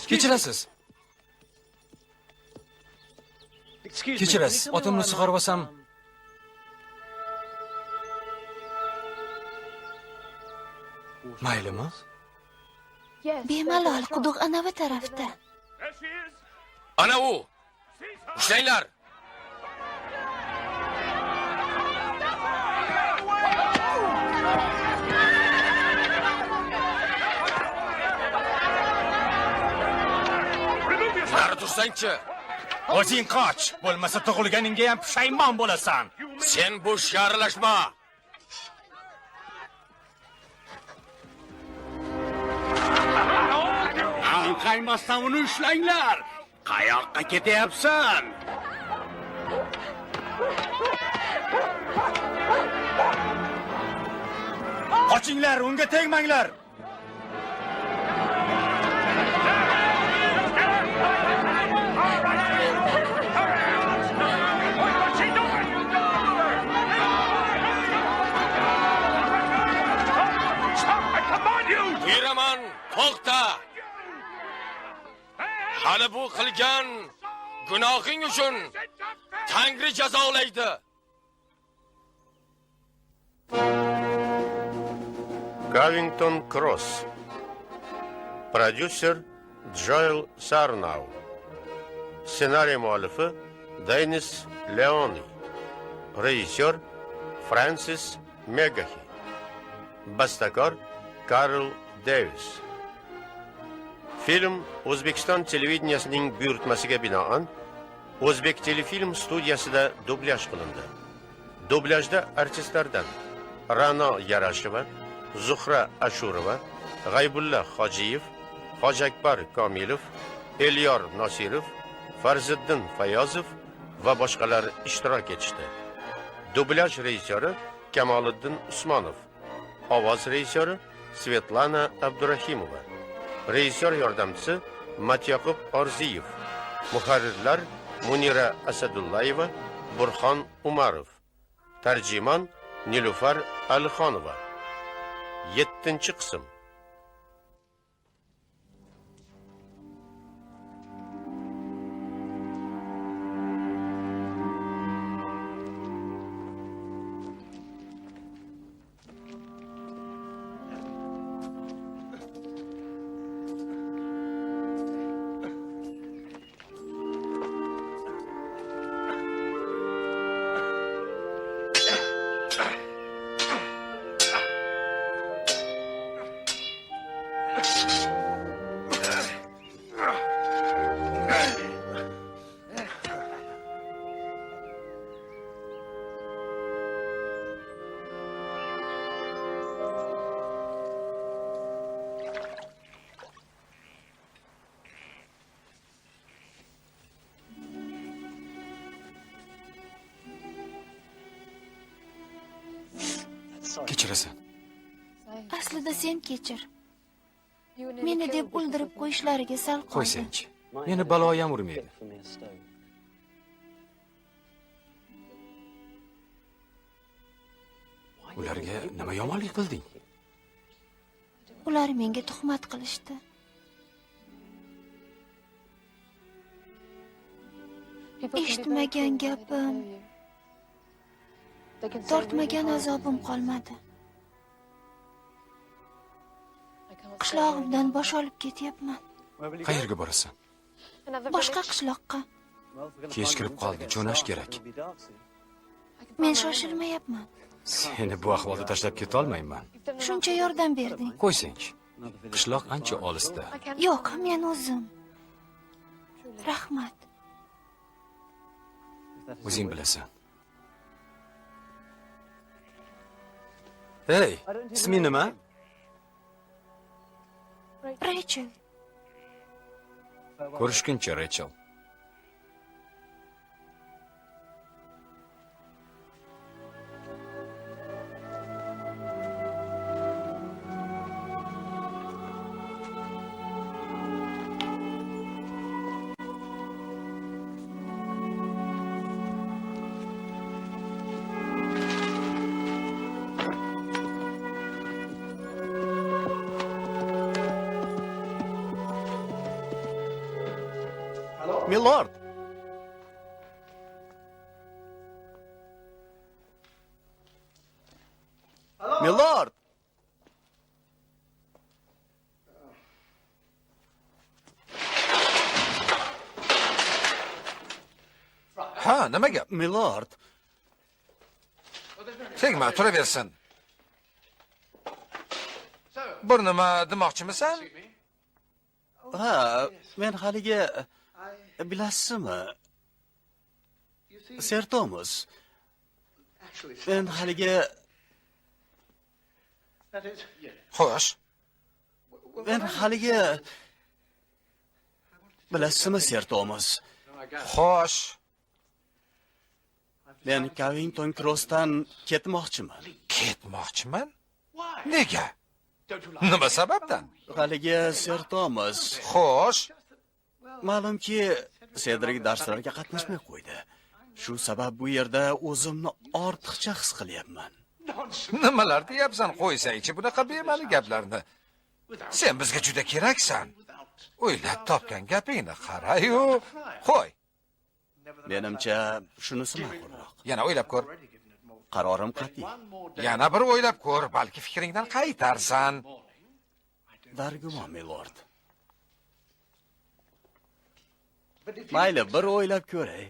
Kechirasiz. Kechirasiz, otimni sug'orib olsam. Maylimi? Bemalol, quduq anavi tarafda. Ana u. Ushlanglar. Nari tursangchi. O'zing qoch, bo'lmasa tug'ilganingga ham pushaymon bo'lasan. Sen bu ishga aralashma. Anqaymasdan uni ushlanglar. Qayoqqa ketyapsan? Qochinglar, unga tegmanglar. Buyuraman, to'xta. Hali bu qilgan gunohing uchun Tangri jazolaydi. Kavington Cross. Prodyuser Joel Sarnau. Ssenariy muallifi Denis Leoni. Rejissyor Fransis Megahi. Bastakor Karl Davis. Film O'zbekiston televideniyasining buyurtmasiga binoan O'zbek telefilm studiyasida dublyaj qilindi. Dublyajda artistlardan Ra'no Yarasheva, Zuhra Ashurova, G'aybulla Hojiyev, Hoji Akbar Komilov, Elyor Nosirov, Farziddin Fayozov va boshqalar ishtirok etishdi. Dublyaj rejissyori Kamoliddin Usmonov, ovoz rejissyori Svetlana Abdurahimova, rejissyor yordamchisi Matyoqub Orziyev, muharrirlar Munira Asadullayeva, Burxon Umarov, tarjimon Nilufar Alixonova. 7-qism. Kechirasan. Aslida sen kechir. Meni deb o'ldirib qo'yishlariga sal qoldi. Qo'ysangchi. Meni balo ham urmaydi. Ularga nima yomonlik qilding? Ular menga tuhmat qilishdi. Eshitmagan gapim, tortmagan azobim qolmadi. Qishlog'imdan bosh olib ketyapman. Qayerga borasan? Boshqa qishloqqa. Kech kirib qoldi, jo'nash kerak. Men shoshilmayapman. Seni bu ahvolda tashlab keta olmayman. Shuncha yordam berding. Qo'ysangchi. Qishloq ancha olisda. Yo'q, men o'zim. Rahmat. O'zing bilasan. Hey, isming nima? Rachel. Ko'rishguncha, Rachel. Milord. Milord. Ha, nima gap? Milord. Tegma, turaversin. Bir nima demoqchimisan? Ha, men haligi bilasizmi? Ser Thomas. Men haligi Xo'sh. Men haligi bilasizmi, Ser Thomas? Xo'sh. Men Covington Crossdan ketmoqchiman. Ketmoqchiman? Nega? Nima sababdan? Haligi Ser Thomas. Xo'sh. Ma'lumki, Sedrik darslarga qatnashmay qo'ydi. Shu sabab bu yerda o'zimni ortiqcha his qilyapman. Nimalar deyapsan, qo'ysangchi bunaqa bema'ni gaplarni. Sen bizga juda keraksan. O'ylab topgan gapingni qara-yu, qo'y. Menimcha, shunisi ma'qulroq. Yana o'ylab ko'r. Qarorim qat'iy. Yana bir o'ylab ko'r, balki fikringdan qaytarsan. Dargumon, milord. Mayli, bir o'ylab ko'ray.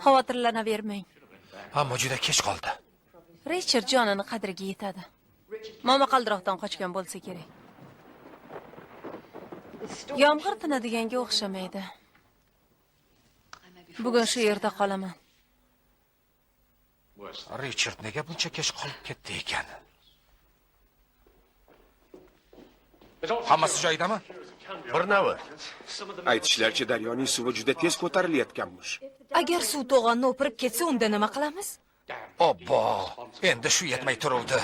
Xavotirlanavermang. Ammo juda kech qoldi. Richard jonini qadriga yetadi. Momaqaldiroqdan qochgan bo'lsa kerak. Yomg'ir tinadiganga o'xshamaydi. Bugun shu yerda qolaman. Richard nega buncha kech qolib ketdi ekan? Hammasi joyidami? Bir navi. Aytishlaricha daryoning suvi juda tez ko'tarilayotganmish. Agar suv to'g'onni o'pirib ketsa, unda nima qilamiz? Obbo, endi shu yetmay turuvdi.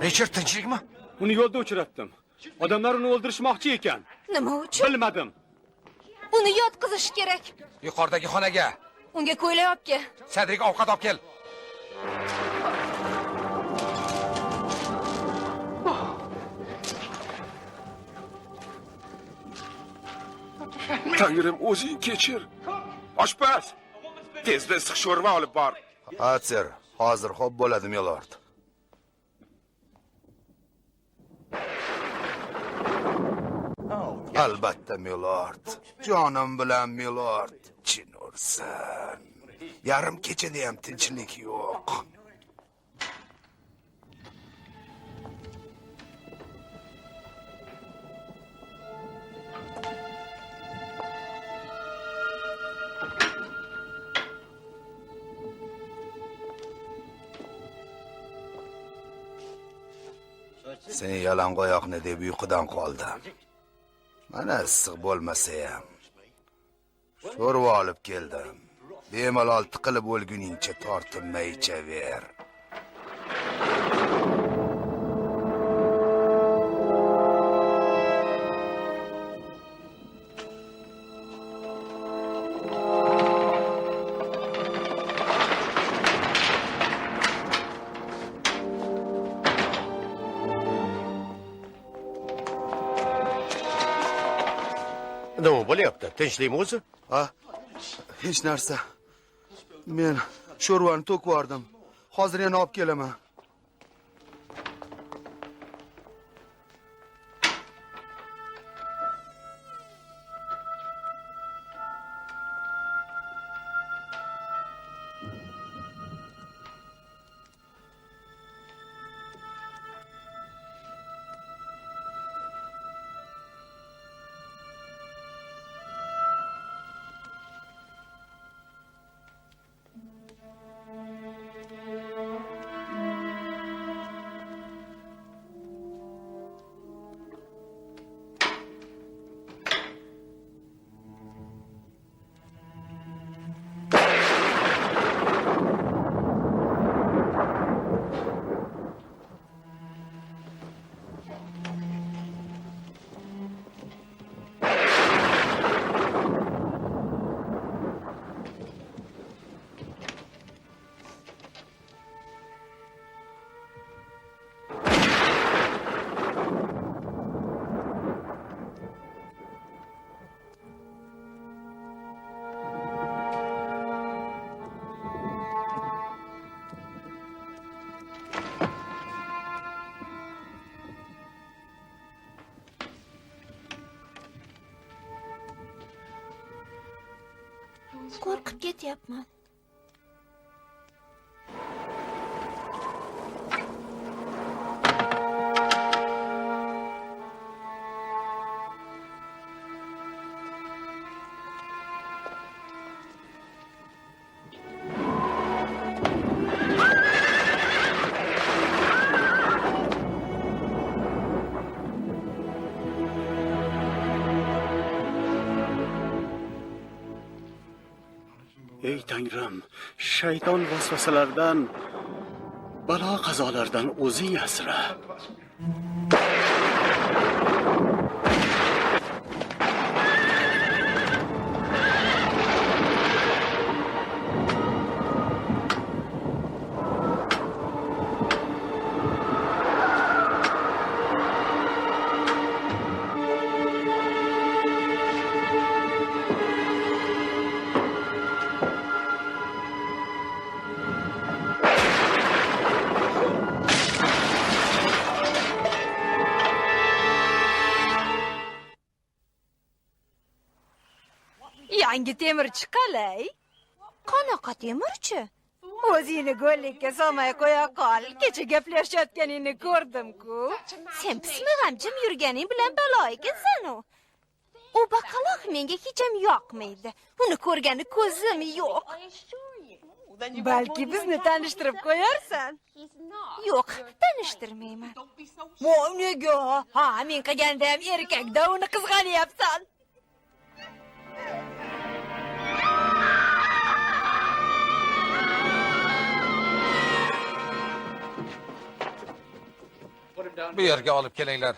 Richard tinchlikmi? Uni yo'lda uchratdim. Odamlar uni o'ldirishmoqchi ekan. Nima uchun? Bilmadim. Uni yotqizish kerak. Yuqoridagi xonaga. Unga ko'ylak olib kel. Sedrik, ovqat olib kel. Tangrim, o'zing kechir. Oshpaz, tezda issiq sho'rva olib bor. Ha, ser, hozir xo'p bo'ladi, milord. Albatta, milord. Jonim bilan milord. Chin ursin. Yarim kechada ham tinchlik yo'q. Sen yalangoyoqni deb uyqudan qoldim. Mana issiq bo'lmasa ham sho'rva olib keldim. Bemalol tiqilib o'lguningcha tortinmay ichaver. Nima bo'lyapti? Tinchlikmi o'zi? Ha? Hech narsa. Men sho'rvani to'kib yubordim. Hozir yana olib kelaman. Qo'rqib ketyapman. Ey Tangrim, shayton vasvasalaridan, balo qazolardan o'zing asra. Yangi temirchi qalay? Qanaqa temirchi? O'zingni go'llikka solmay qo'ya qol. Kecha gaplashayotganingni ko'rdim-ku. Sen pismig'am jim yurganing bilan balo ekansan-u. U baqaloq menga hech ham yoqmaydi. Uni ko'rgani ko'zim yo'q. Balki bizni tanishtirib qo'yarsan? Yo'q, tanishtirmayman. Voy, nega? Ha, men qilganda ham erkakda uni qizg'anyapsan. Bu yerga olib kelinglar.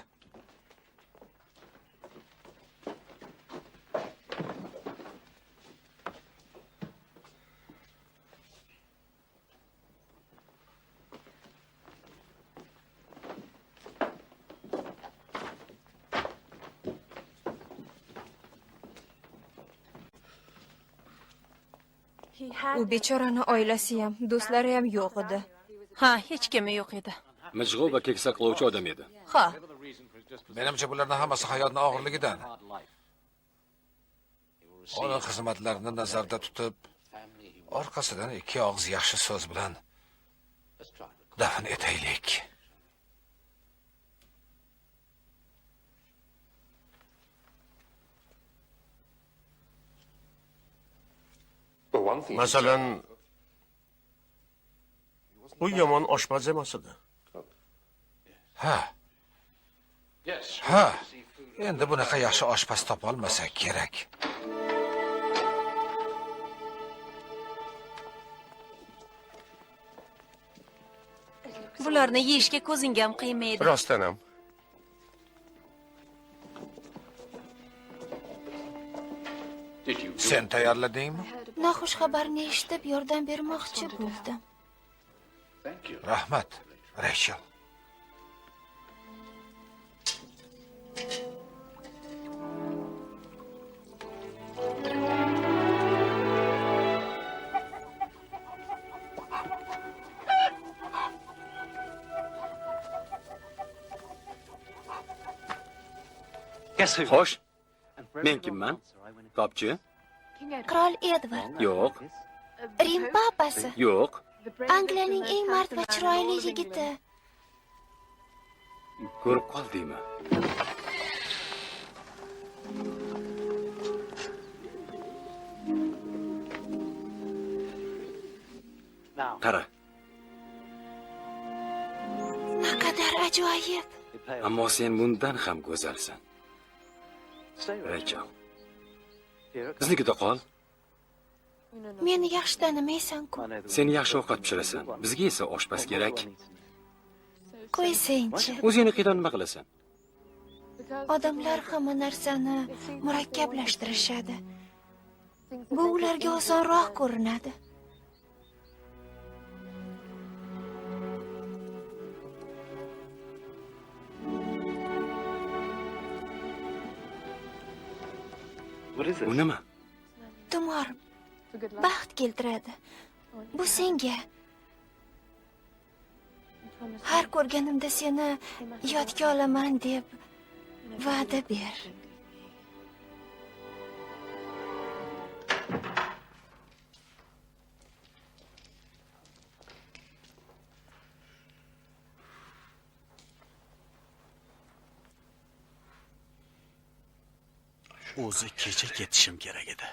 U bechorani oilasi ham, do'stlari ham yo'q edi. Ha, hech kimi yo'q edi. Mijg'ov va keksa qiluvchi odam edi. Ha. Menimcha bularning hammasi hayotning og'irligidan. Uni xizmatlarini nazarda tutib, orqasidan ikki og'iz yaxshi so'z bilan dafn etaylik. Masalan, u yomon oshpaz emas edi. Ha. Ha, endi bunaqa yaxshi oshpaz topolmasak kerak. Bularni yeyishga ko'zingga ham qiymaydi. Rostdan ham. Sen tayyorladingmi? Noxush xabarni eshitib yordam bermoqchi bo'ldim. Rahmat, Rachel. Xo'sh, men kimman? Topchi? Qirol Edvard. Yo'q. Rim papasi. Yo'q. Angliyaning eng mard va chiroyli yigiti. Ko'rib qoldingmi? Qara. Naqadar ajoyib. Ammo sen bundan ham go'zalsan. Rachel. Biznikida qol. Meni yaxshi tanimaysan-ku. Sen yaxshi ovqat pishirasan. Bizga esa oshpaz kerak. Qo'ysangchi. O'zingni qiynab nima qilasan? Odamlar hamma narsani murakkablashtirishadi. Bu ularga osonroq ko'rinadi. Bu nima? Tumor baxt keltiradi. Bu senga. Har ko'rganimda seni yodga olaman deb va'da ber. O'zi kecha ketishim kerak edi.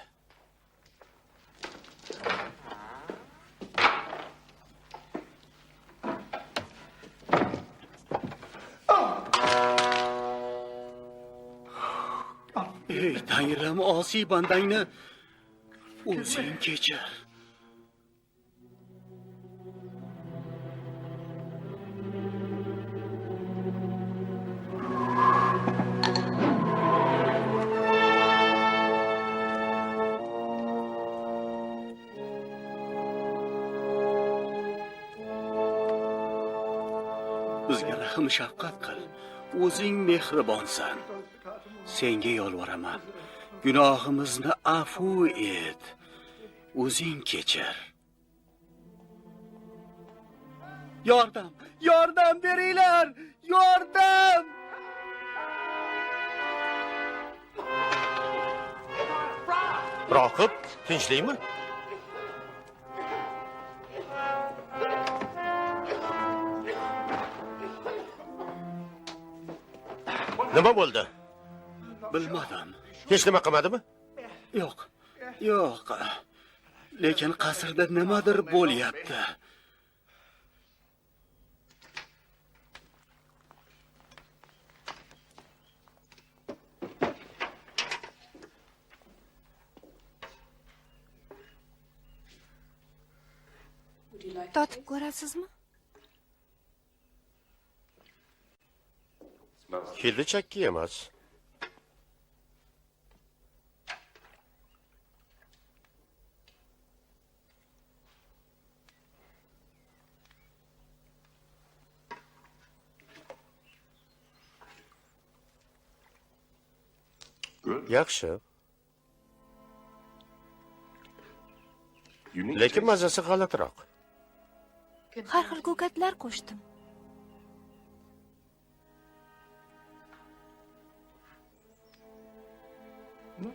Ey Tangrim, osiy bandangni o'zing kechir. Bizga rahm shafqat qil. O'zing mehribonsan. Senga yolvoraman. Gunohimizni afu et. O'zing kechir. Yordam, yordam beringlar! Yordam! Roqib, tinchlikmi? Nima bo'ldi? Bilmadim. Hech nima qilmadimi? Yo'q. Yo'q. Lekin qasrda nimadir bo'lyapti. Totib ko'rasizmi? Hidi chakki emas. Yaxshi. Lekin mazasi g'alatiroq. Har xil ko'katlar qo'shdim.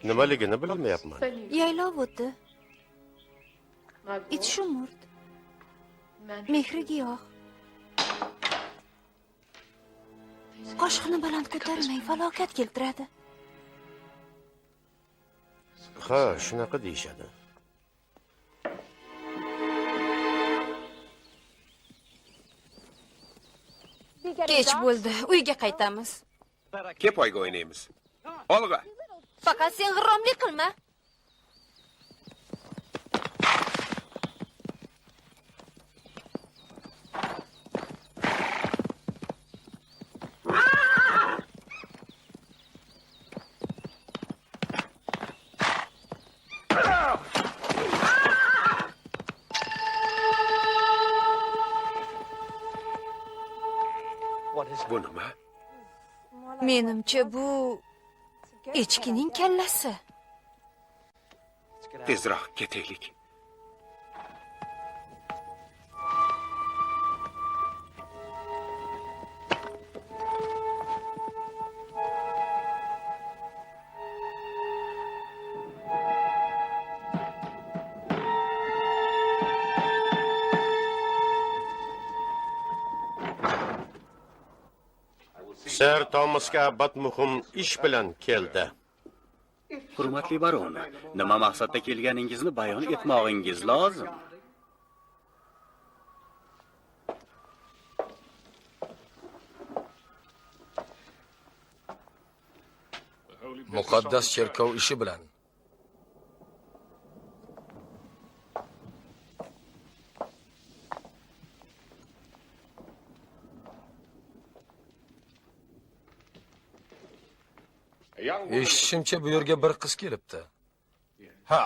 Nimaligini bilmayapman. Yaylov o'ti, it shumurt, mehri giyoh. Qoshiqni baland ko'tarmang, falokat keltiradi. Ha, shunaqa deyishadi. Kech bo'ldi, uyga qaytamiz. Kel poyga o'ynaymiz. Olg'a. Faqat sen g'irromlik qilma. Bu nima? Menimcha bu echkining kallasi. Tezroq ketaylik. Ser Tomasga abbat muhim ish bilan keldi. Hurmatli baron, nima maqsadda kelganingizni bayon etmog'ingiz lozim. Muqaddas cherkov ishi bilan. Eshitishimcha bu yerga bir qiz kelibdi. Ha.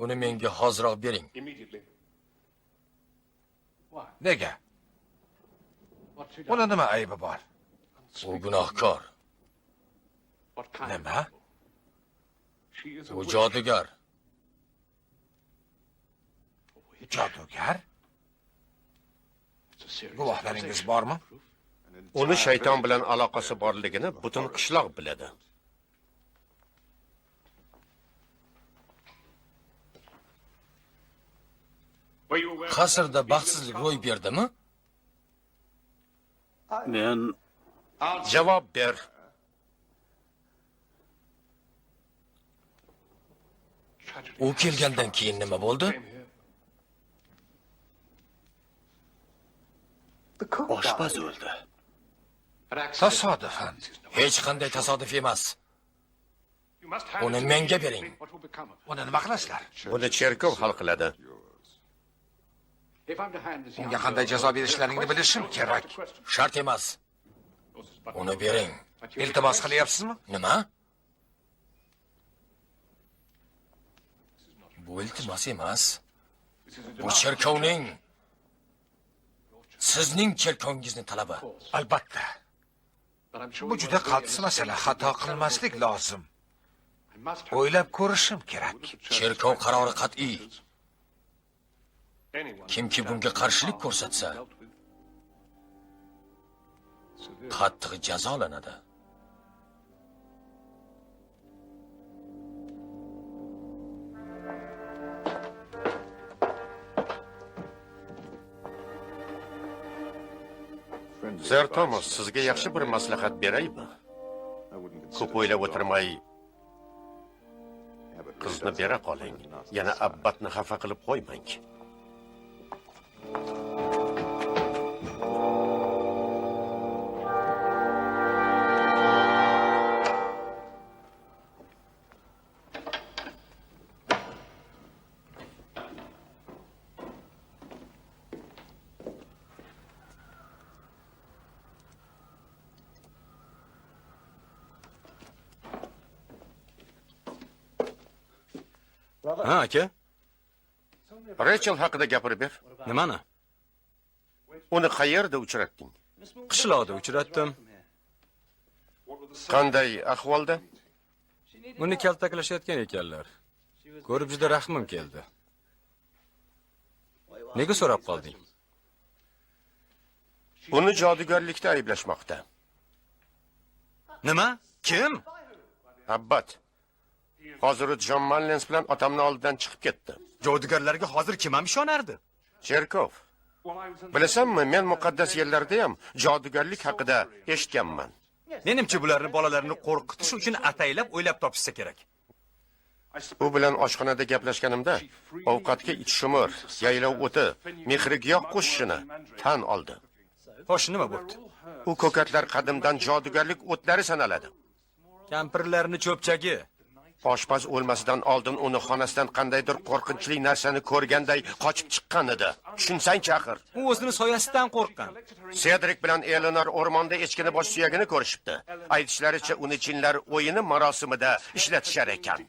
Uni menga hoziroq bering. Nega? Uni nima aybi bor? U gunohkor. Nima? U jodugar. Jodugar? Guvohlaringiz bormi? Uni shayton bilan aloqasi borligini butun qishloq biladi. Qasrda baxtsizlik ro'y berdimi? Men javob ber. U kelgandan keyin nima bo'ldi? Oshpaz o'ldi. Tasodifan. Hech qanday tasodif emas. Uni menga bering. Uni nima qilasizlar? Buni cherkov hal qiladi. Unga qanday jazo berishlaringni bilishim kerak. Shart emas. Uni bering. Iltimos qilyapsizmi? Nima? Bu iltimos emas. Bu cherkovning, sizning cherkovingizning talabi. Albatta. Bu juda qaltis masala, xato qilmaslik lozim. O'ylab ko'rishim kerak. Cherkov qarori qat'iy. Kimki bunga qarshilik ko'rsatsa, qattiq jazolanadi. Ser Thomas, sizga yaxshi bir maslahat beraymi? Ko'p o'ylab o'tirmay qizni bera qoling. Yana abbatni xafa qilib qo'ymang. Ha, aka. Rachel haqida gapirib ber. Nimani? Uni qayerda uchratding? Qishloqda uchratdim. Qanday ahvolda? Uni kaltaklashayotgan ekanlar. Ko'rib juda rahmim keldi. Nega so'rab qolding? Uni jodugarlikda ayblashmoqda. Nima? Kim? Abbat. Hozir Jon Mallens bilan otamning oldidan chiqib ketdi. Jodugarlarga hozir kim ham ishonardi? Cherkov. Bilasanmi, men muqaddas yerlarda ham jodugarlik haqida eshitganman. Menimcha bularni bolalarni qo'rqitish uchun ataylab o'ylab topishsa kerak. U bilan oshxonada gaplashganimda ovqatga ichishumir, yaylov o'ti, mehrigiyoh qo'shishini tan oldi. Xo'sh, nima bo'pti? U ko'katlar qadimdan jodugarlik o'tlari sanaladi. Kampirlarni cho'pchagi. Oshpaz o'lmasidan oldin uni xonasidan qandaydir qo'rqinchli narsani ko'rganday qochib chiqqan edi. Tushunsangchi axir. U o'zini soyasidan qo'rqqan. Sedrik bilan Eleanor o'rmonda echkini bosh suyagini ko'rishibdi. Aytishlaricha, uni jinlar o'yini marosimida ishlatishar ekan.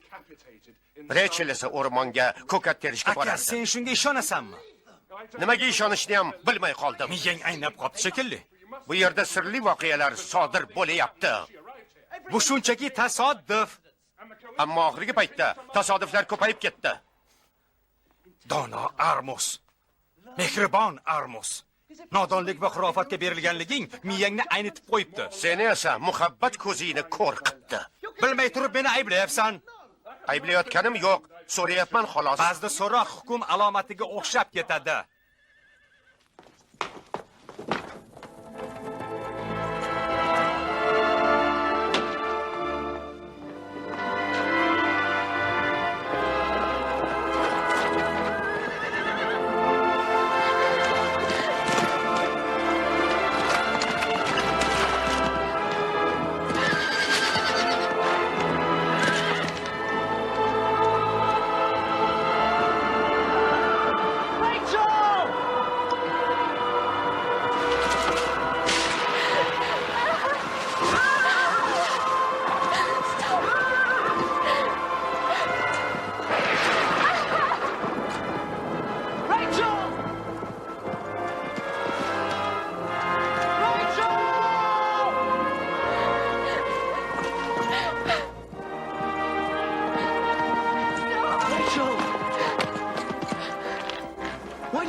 Rachel esa o'rmonga ko'kat terishga Aka, borardi. sen shunga ishonasanmi? Nimaga ishonishni ham bilmay qoldim. Miyang aynab qopti shekilli. Bu yerda sirli voqealar sodir bo'layapti. Bu shunchaki tasodif. Ammo oxirgi paytda tasodiflar ko'payib ketdi. Dono Armus. Mehribon Armus. Nodonlik va xurofatga berilganliging miyangni aynitib qo'yibdi. Seni esa muhabbat ko'zingni ko'r qilibdi. Bilmay turib meni ayblayapsan. Ayblayotganim yo'q, so'rayapman xolos. Ba'zida so'roq hukm alomatiga o'xshab ketadi.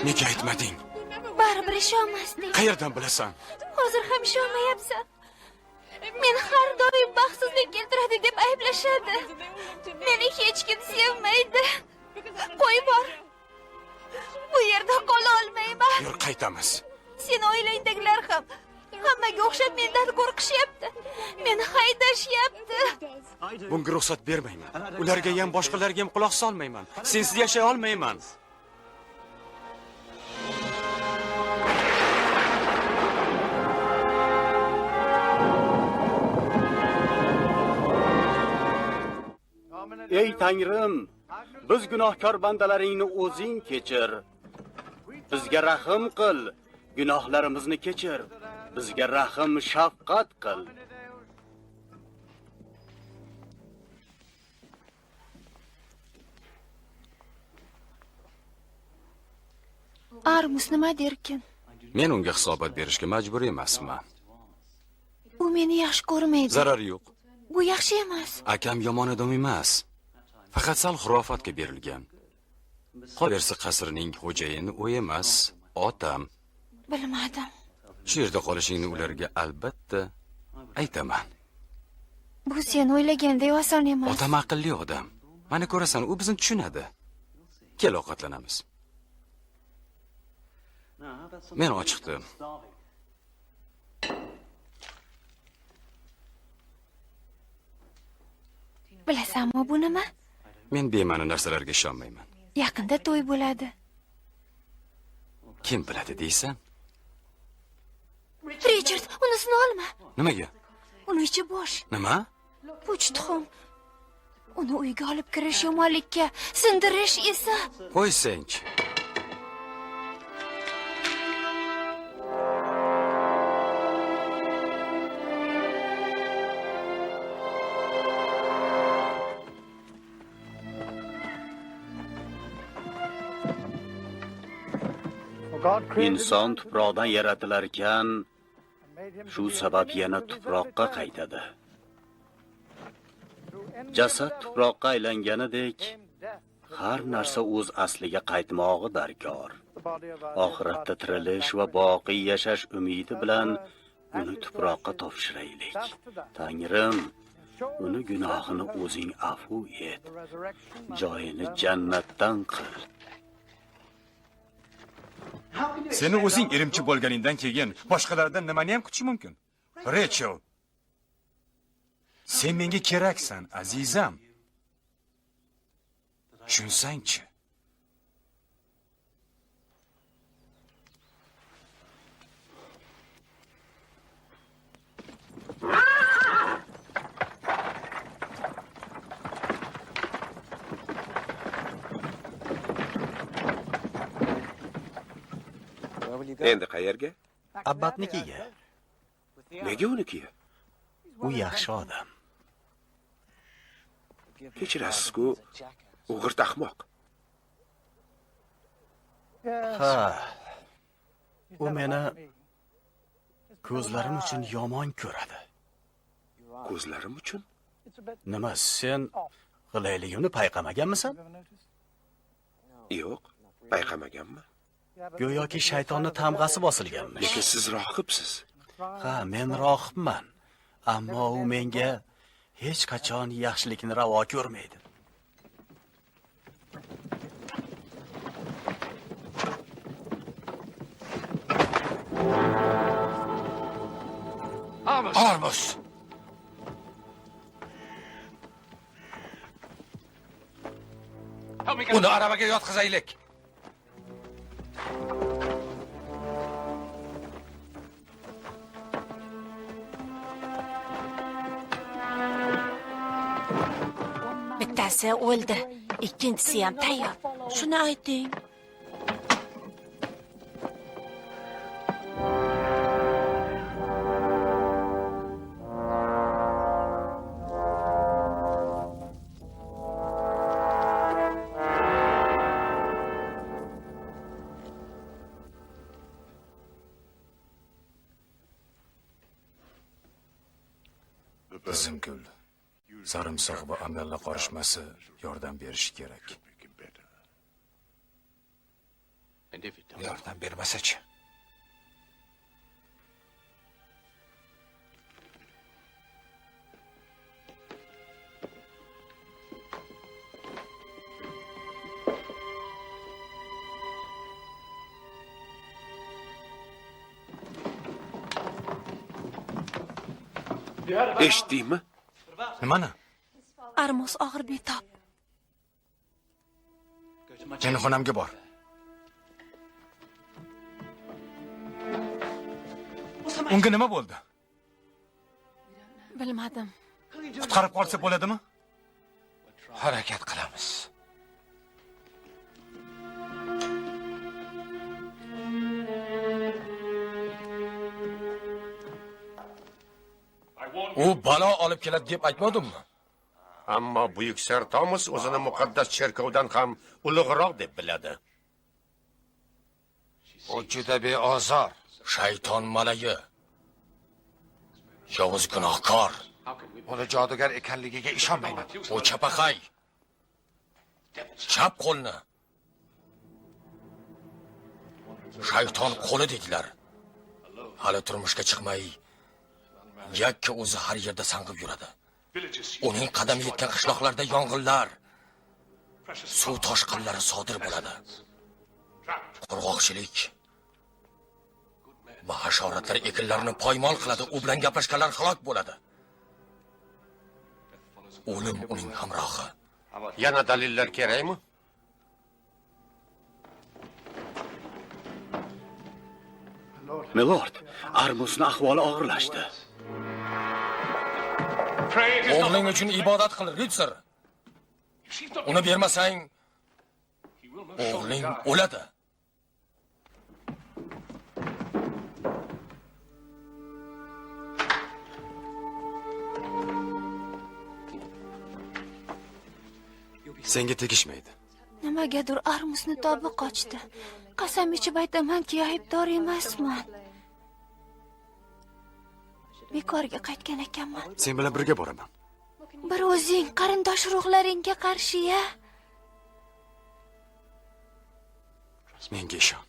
Nega aytmading? Baribir ishonmasding. Qayerdan bilasan? Hozir ham ishonmayapsan. Meni har doim baxtsizlik keltiradi deb ayblashadi. Meni hech kim sevmaydi. Qo'yib bor. Bu yerda qola olmayman. Yur, qaytamiz. Seni oilangdagilar ham hammaga o'xshab mendan qo'rqishyapti. Meni haydashyapti. Bunga ruxsat bermayman. Ularga ham boshqalarga ham quloq solmayman. Sensiz yashay olmayman. Ey Tangrim, biz gunohkor bandalaringni o'zing kechir. Bizga rahm qil, gunohlarimizni kechir. Bizga rahm, shafqat qil. Armus nima derkin? Men unga hisobot berishga majbur emasman. U meni yaxshi ko'rmaydi. Zarari yo'q. Bu yaxshi emas. Akam yomon odam emas. Faqat sal xurofatga berilgan. Qolaversa qasrning xo'jayini u emas, otam. Bilmadim. Shu yerda qolishingni ularga albatta aytaman. Bu sen o'ylaganday oson emas. Otam aqlli odam. Mana ko'rasan, u bizni tushunadi. Kel ovqatlanamiz. Men ochiqdim. Bilasanmi bu nima? Men bema'ni narsalarga ishonmayman. Yaqinda to'y bo'ladi. Kim biladi deysan? Richard, unisini olma. Nimaga? Uni ichi bo'sh. Nima? Puch tuxum. Uni uyga olib kirish yomonlikka, sindirish esa. Qo'ysangchi. Inson tuproqdan yaratilar ekan, shu sabab yana tuproqqa qaytadi. Jasad tuproqqa aylanganidek, har narsa o'z asliga qaytmog'i darkor. Oxiratda tirilish va boqiy yashash umidi bilan uni tuproqqa topshiraylik. Tangrim, uni gunohini o'zing afu et. Joyini jannatdan qil. Seni o'zing irimchi bo'lganingdan keyin boshqalardan nimani ham kutish mumkin? Rachel, sen menga keraksan, azizam. Tushunsangchi. Endi qayerga? Abbatnikiga. Nega unikiga? U yaxshi odam. Kechirasiz-ku, u g'irt ahmoq. Ha. U meni ko'zlarim uchun yomon ko'radi. Ko'zlarim uchun? Nima, sen g'ilayligimni payqamaganmisan? Yo'q, payqamaganman. Go'yoki shaytonni tamg'asi bosilganmish. Lekin siz rohibsiz. Ha, men rohibman. Ammo u menga hech qachon yaxshilikni ravo ko'rmaydi. Armus! Uni aravaga yotqizaylik. Bittasi o'ldi, ikkinchisi ham tayyor. Shuni ayting. Qizimgul, sarimsoq va amella qorishmasi yordam berishi kerak. Yordam bermasa-chi? Eshitdingmi? Nimani? Armus og'ir betob. Meni xonamga bor. Unga nima bo'ldi? Bilmadim. Qutqarib qolsa bo'ladimi? Harakat qilamiz. U balo olib keladi deb aytmadimmi? Ammo buyuk Ser Tomas o'zini muqaddas cherkovdan ham ulug'roq deb biladi. U juda beozor. Shayton malagi. Yovuz gunohkor. Uni jodugar ekanligiga ishonmayman. U chapaqay. Chap qo'lni shayton qo'li dedilar. Hali turmushga chiqmay yakka o'zi har yerda sang'ib yuradi. Uning qadami yetgan qishloqlarda yong'inlar, suv toshqinlari sodir bo'ladi. Qurg'oqchilik va hasharotlar ekinlarni poymol qiladi, u bilan gaplashganlar halok bo'ladi. O'lim uning hamrohi. Yana dalillar kerakmi? Milord, Armusning ahvoli og'irlashdi. O'g'ling uchun ibodat qil, ritsar. Uni bermasang, o'g'ling o'ladi. Senga tegishmaydi. Nimagadir Armusni tobi qochdi. Qasam ichib aytamanki, aybdor emasman. Bekorga qaytgan ekanman. Sen bilan birga boraman. Bir o'zing qarindosh urug'laringga qarshi-ya. Menga ishon.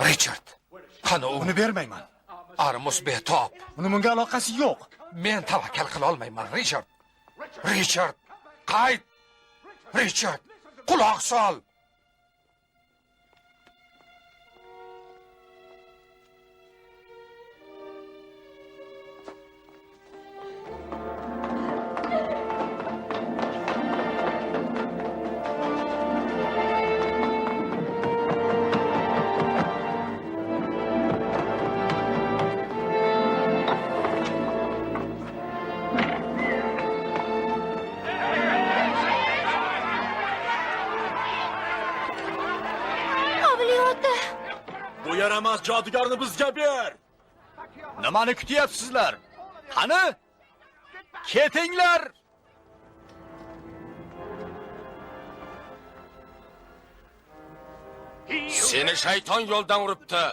Richard, qani u? Uni bermayman. Armus betob. Uni bunga aloqasi yo'q. Men tavakkal qila olmayman, Richard. Richard, qayt. Richard, quloq sol. yaramas jodugarni bizga ber. Nimani kutyapsizlar? Qani? Ketinglar! Seni shayton yo'ldan uribdi.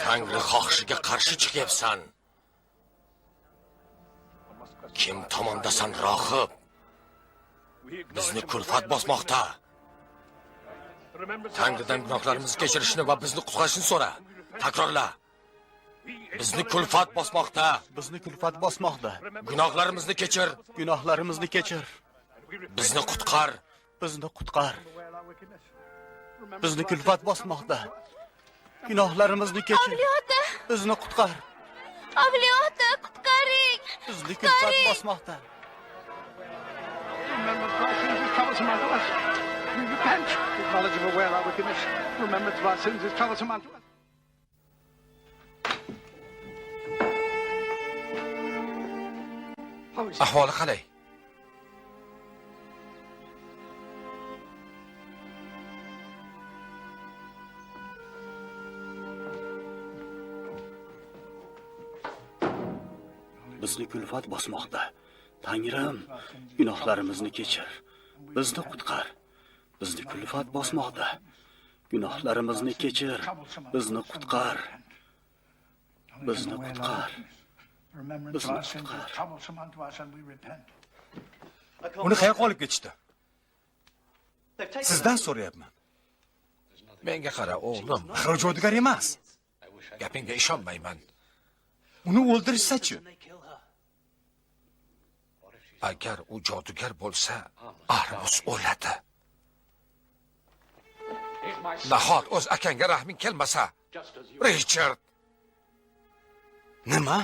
Tangri xohishiga qarshi chiqyapsan. Kim tomondasan, rohib? Bizni kulfat bosmoqda. Tangridan gunohlarimizni kechirishni va bizni qutqarishni so'ra. Takrorla. Bizni kulfat bosmoqda. Bizni kulfat bosmoqda. Gunohlarimizni kechir. Gunohlarimizni kechir. Bizni qutqar. Bizni qutqar. Bizni kulfat bosmoqda. Gunohlarimizni kechir. Avliyo ota. Bizni qutqar. Avliyo ota, qutqaring. Bizni kulfat bosmoqda. Ahvoli qalay? Bizni kulfat bosmoqda. Tangrim, gunohlarimizni kechir. Bizni qutqar. Bizni kulfat bosmoqda. Gunohlarimizni kechir. Bizni qutqar. Bizni qutqar. Bizni qutqar. Uni qayoqqa olib ketishdi? Sizdan so'rayapman. Menga qara, o'g'lim. Axir jodugar emas. Gapingga ishonmayman. Uni o'ldirishsa-chi? Agar u jodugar bo'lsa, Armus o'ladi. Nahot o'z akangga rahming kelmasa? Richard. Nima?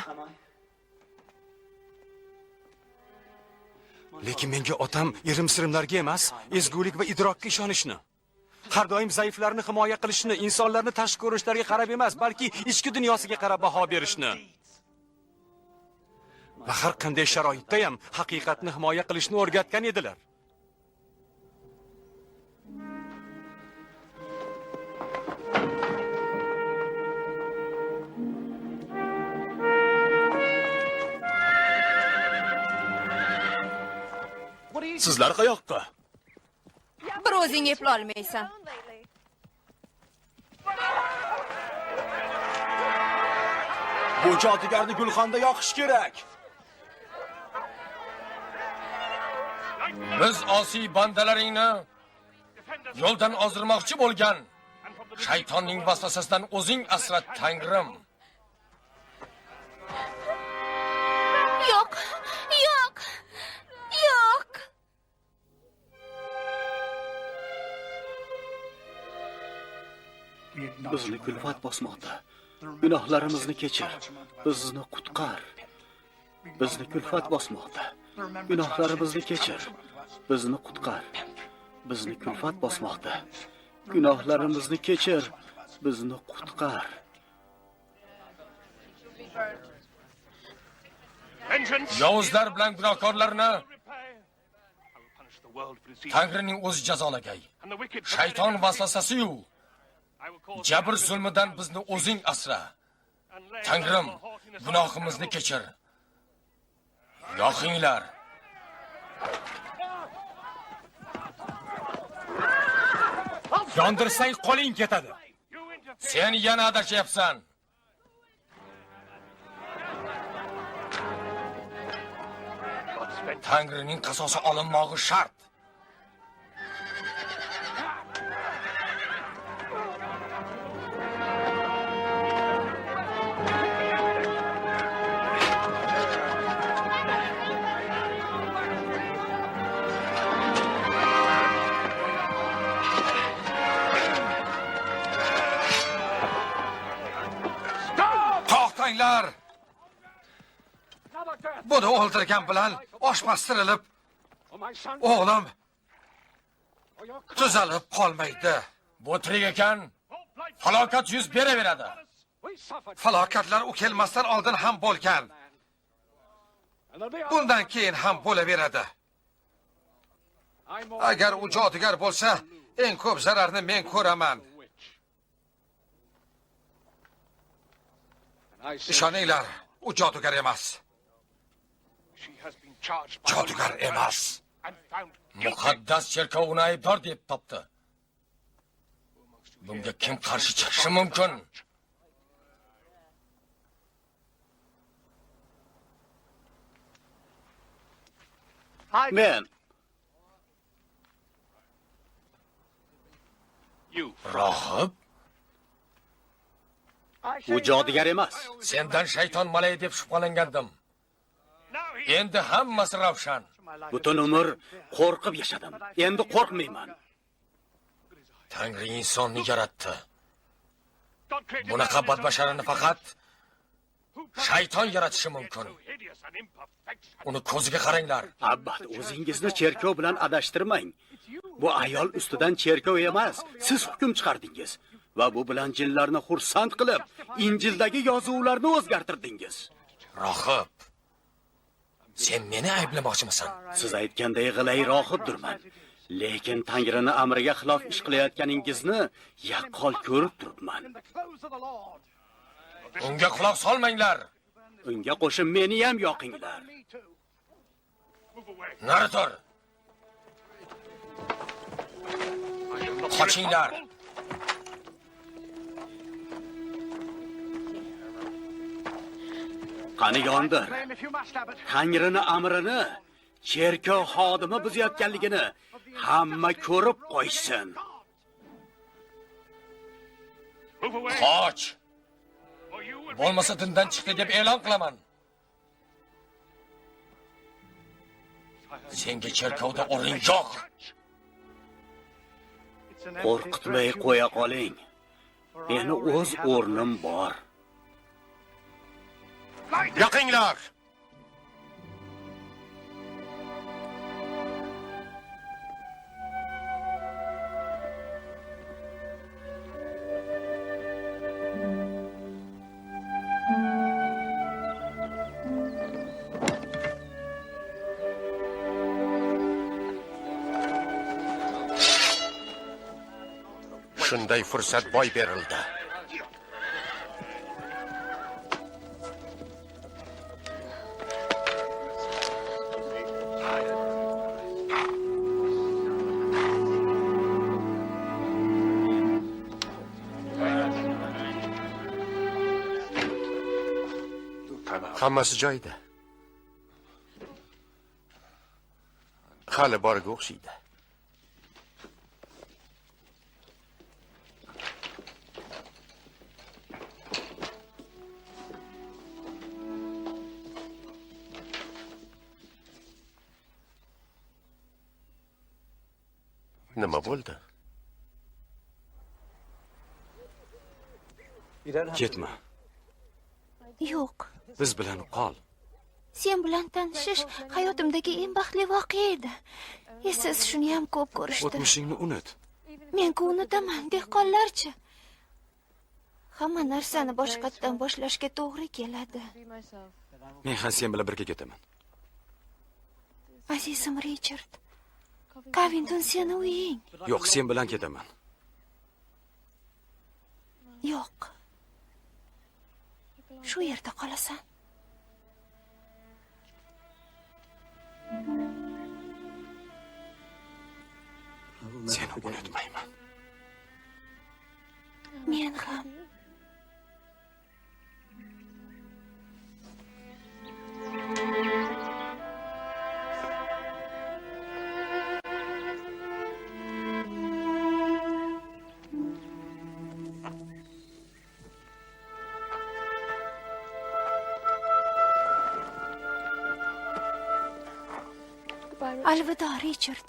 Lekin menga otam irim-sirimlarga emas, ezgulik va idrokka ishonishni, har doim zaiflarni himoya qilishni, insonlarni tashqi ko'rinishlariga qarab emas, balki ichki dunyosiga qarab baho berishni va har qanday sharoitda ham haqiqatni himoya qilishni o'rgatgan edilar. Sizlar qayoqqa? Bir o'zing epla olmaysan. Bu jodugarni gulxanda yoqish kerak. Biz osiy bandalaringni yo'ldan ozdirmoqchi bo'lgan shaytonning vasvasasidan o'zing asra, Tangrim. Yo'q, yo'q, yo'q. Bizni kulfat bosmoqda. Gunohlarimizni kechir. Bizni qutqar. Bizni kulfat bosmoqda. Gunohlarimizni kechir. Bizni qutqar. Bizni kulfat bosmoqda. Gunohlarimizni kechir. Bizni qutqar. Yovuzlar bilan gunohkorlarni Tangrining o'zi jazolagay. Shayton vasvasasi-yu jabr zulmidan bizni o'zing asra. Tangrim, gunohimizni kechir. Yoqinglar. Yondirsang qo'ling ketadi. Sen yana adashyapsan. Tangrining qasosi olinmog'i shart. To'xtanglar! Buni o'ldirgan bilan oshmastirilib, o'g'lim tuzalib qolmaydi. Bu tirik ekan, falokat yuz beraveradi. Falokatlar u kelmasdan oldin ham bo'lgan. Bundan keyin ham bo'laveradi. Agar u jodugar bo'lsa, eng ko'p zararni men ko'raman. Ishoninglar, u jodugar emas. Jodugar emas. Muqaddas cherkov uni aybdor deb topdi. Bunga kim qarshi chiqishi mumkin? Men. Rohib? U jodugar emas. Sendan shayton malay deb shubhalangandim. Endi hammasi ravshan. Butun umr qo'rqib yashadim. Endi qo'rqmayman. Tangri insonni yaratdi. Bunaqa badbasharani faqat shayton yaratishi mumkin. Uni ko'ziga qaranglar. Abbat, o'zingizni cherkov bilan adashtirmang. Bu ayol ustidan cherkov emas, siz hukm chiqardingiz va bu bilan jinlarni xursand qilib, Injildagi yozuvlarni o'zgartirdingiz. Rohib, sen meni ayblamoqchimisan? Siz aytganday g'ilay rohibdirman. Lekin Tangrining amriga xilof ish qilayotganingizni yaqqol ko'rib turibman. Unga quloq solmanglar. Unga qo'shib meni ham yoqinglar. Nari tur. Qochinglar. Qani yondir. Tangrining amrini cherkov xodimi buzayotganligini hamma ko'rib qo'ysin. Qoch. Bo'lmasa dindan chiqdi deb e'lon qilaman. Senga cherkovda o'rin yo'q. Qo'rqitmay qo'ya qoling. Meni o'z o'rnim bor. Yoqinglar. Shunday fursat boy berildi. Hammasi joyida. Hali borga o'xshaydi. Nima bo'ldi? Ketma. Yo'q. Biz bilan qol. Sen bilan tanishish hayotimdagi eng baxtli voqea edi. Siz shuni ham ko'p ko'rishdi. O'tmishingni unut. Men-ku unutaman, dehqonlarchi. Hamma narsani boshqatdan boshlashga to'g'ri keladi. Men ham sen bilan birga ketaman. Azizim Richard, Covington seni uying. Yo'q, sen bilan ketaman. Yo'q. Shu yerda qolasan. Seni unutmayman. Men ham. Alvido, Richard.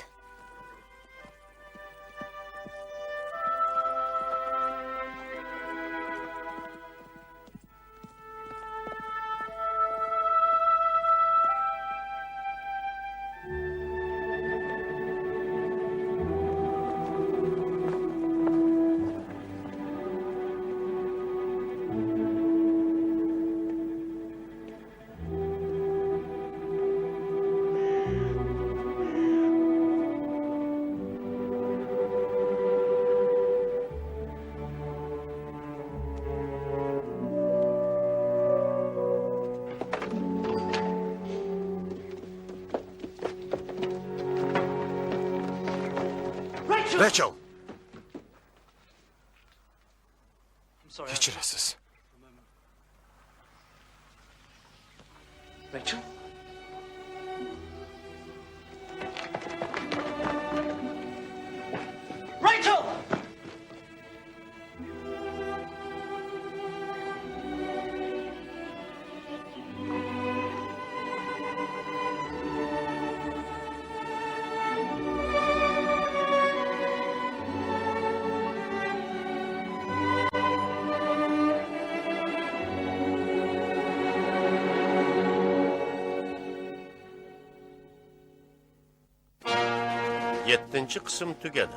Rachel! Kechirasiz. Rachel? Rachel! Yettinchi qism tugadi.